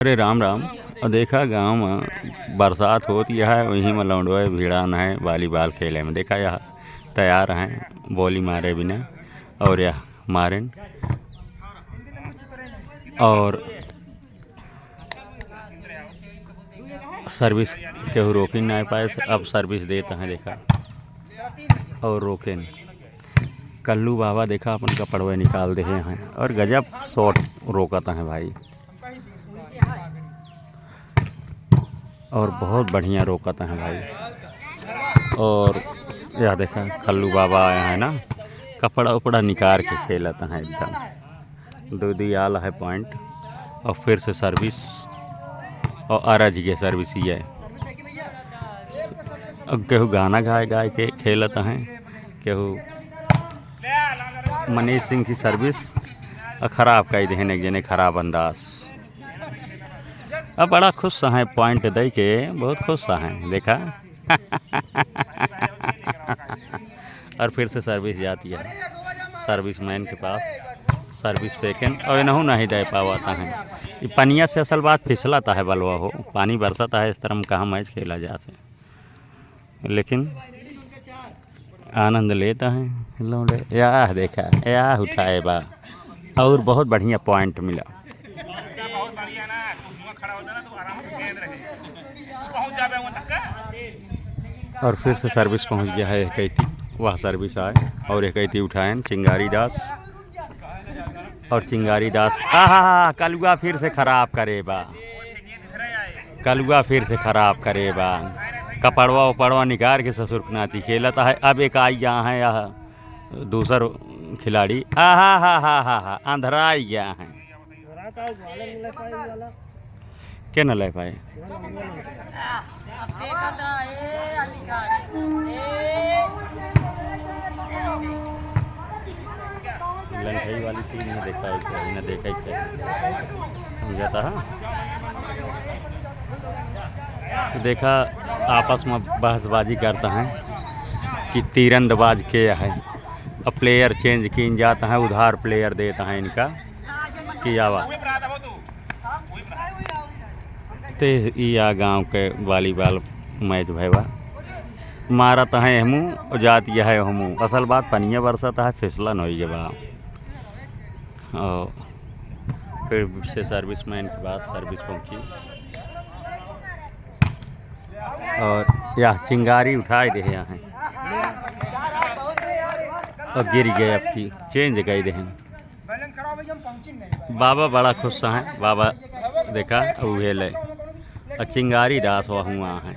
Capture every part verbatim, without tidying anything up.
अरे राम राम। और देखा गाँव में बरसात होत यह है, वहीं में लौंडवा भिड़ान है volleyball खेले में। देखा यह तैयार हैं volley मारे बिना। और यह मारेन और service केहू रोकिन नाहीं पाए, अब service देत हैं देखा। और रोकेन कल्लू बाबा देखा अपन कपड़वे निकाल देहे हैं और गजब shot रोकत हैं भाई। और बहुत बढ़िया रोकत हैं भाई। और यह देखा कल्लू बाबा आया है ना, कपड़ा उपड़ा निकार के खेलत हैं एकदम। दो दी आल है point और फिर से service और अरज के service ही है। अब केहू गाना गाए गाए के खेलत हैं, केहू मनीष सिंह की service और खराब कई देहन एक जने, खराब अंदाज। अब बड़ा खुश हैं point दे के, बहुत खुश हैं देखा। और फिर से service जाती है service man के पास, service फेंकेन और इनहू नहीं दे पावत हैं। ये पनिया से असल बात फिसलत है बलवा हो, पानी बरसत है, इस तरह में कहाँ match खेला जात है। लेकिन आनंद लेत हैं लौंडे। याह देखा, याह उठाए बा और बहुत बढ़िया point मिला। और फिर से service पहुंच गया है एक कैती, वह service आए और एक कैती उठाएन चिंगारी दास। और चिंगारी दास, आहा, कलुआ फिर से खराब करे बा। कलुआ फिर से खराब करे बा। कपड़वा उपड़वा निकार के ससुर के नाती खेलत है। अब एक आई गया है यह दूसर खिलाड़ी, आहा हा हा हा हा, अंधराई गया है। के न ले पाए? लंठई वाली team ने देखा है क्या? इन्हें देखा है क्या? समझाता है? तो देखा, आपस में बहसबाजी करता है कि तीरंदाबाज के है। अब player change कीन जाता है, उधार player देता है इनका। कि आवा। ते ई आ गाँव के volleyball match भय बा। मारत हैं हमू और जात यह है हमू। असल बात पनिया बरसत है, फिसलन होई गए बा। और फिर से service man के पास service पहुँची और यह चिंगारी उठाए दे यहाँ हैं और गिर गए। अब की change गए दे हैं। बाबा बड़ा खुश हैं, बाबा देखा उहे ले। और चिंगारी दास वह हुआ हैं,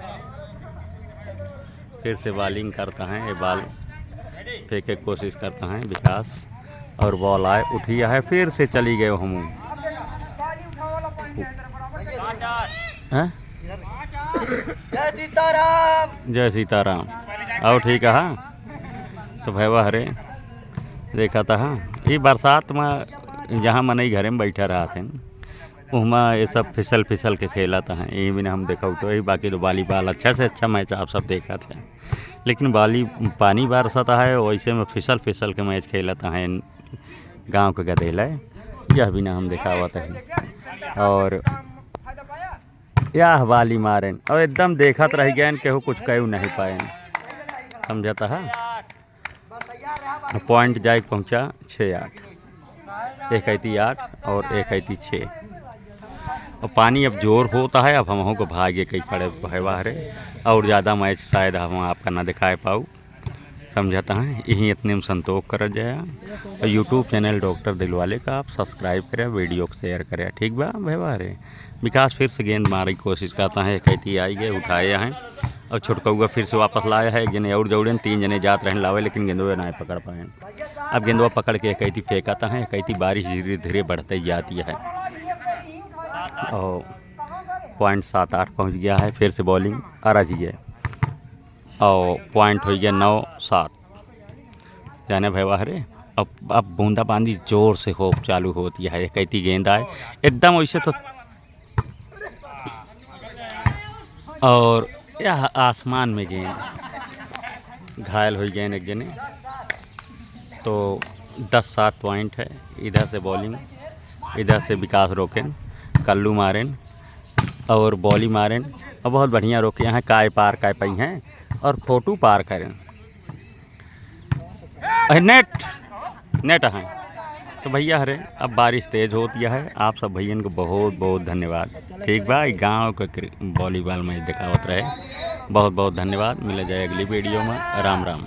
फिर से bowling करता है, ये ball फेंके के कोशिश करता है विकास, और ball आए उठी है, फिर से चली गए हम। हैं? जय सीताराम। जय सीताराम। और ठीक है, हाँ? तो भैया हरे देखा था, हाँ, ये बरसात में जहाँ मनई घरे में बैठा रहत हैं, उहमा ये सब फिसल फिसल के खेलत हैं। यही बिना हम देखा तो यही, बाकी तो volleyball अच्छा से अच्छा match आप सब देखत हैं, लेकिन बाली पानी बरसत है, वैसे में फिसल फिसल के match खेलत हैं गाँव के गदेला। यह बिना हम देखावत हैं। और यह ball मारेन और एकदम देखत रह गए, केहू कुछ कह नहीं पाए, समझता है। Point जाए के पहुँचा छः आठ, एक आइती आठ और एक आइती छः। और पानी अब जोर होता है, अब हमहू को भागे कहीं पड़े भय बाहरे, और ज़्यादा match शायद हम आपका ना दिखाए पाऊ, समझता है। यही इतने में संतोष कर जाए। और YouTube channel डॉक्टर दिलवाले का आप subscribe करें, video को share करें, ठीक बा भय बाहरे। विकास फिर से गेंद मारे की कोशिश करता है, एक आइती आई गए, उठाए हैं। और छोटकौआ फिर से वापस लाया है, एक जने और जौड़ेन, तीन जने जात रहन लावे, लेकिन गेंदवा नाहीं पकड़ पाएन। अब गेंदवा पकड़ के एक आइती फेंकाता है, एक आइती बारिश धीरे धीरे बढ़ते जाती है और point सात आठ पहुँच गया है। फिर से bowling अरज गए और point हो गया नौ सात। जाने भय बाहरे, अब, अब बूंदाबांदी जोर से हो चालू होती है। एक आइती गेंद आए एकदम वैसे तो और यह आसमान में गेंद, घायल हो गए एक जने। तो दस सात point है। इधर से bowling, इधर से विकास रोकेन, कल्लू मारेन, और बॉली मारेन और बहुत बढ़िया रोके हैं, काय पार काय पाई हैं और फोटो पार करें। अरे नेट, नेट है। तो भैया हरे, अब बारिश तेज होती है। आप सब भैयन को बहुत बहुत धन्यवाद। ठीक बा, ई गाँव के क्रि-, वॉलीबॉल मैच देखावत रहे। बहुत बहुत धन्यवाद। मिला जाए अगली वीडियो में। राम राम।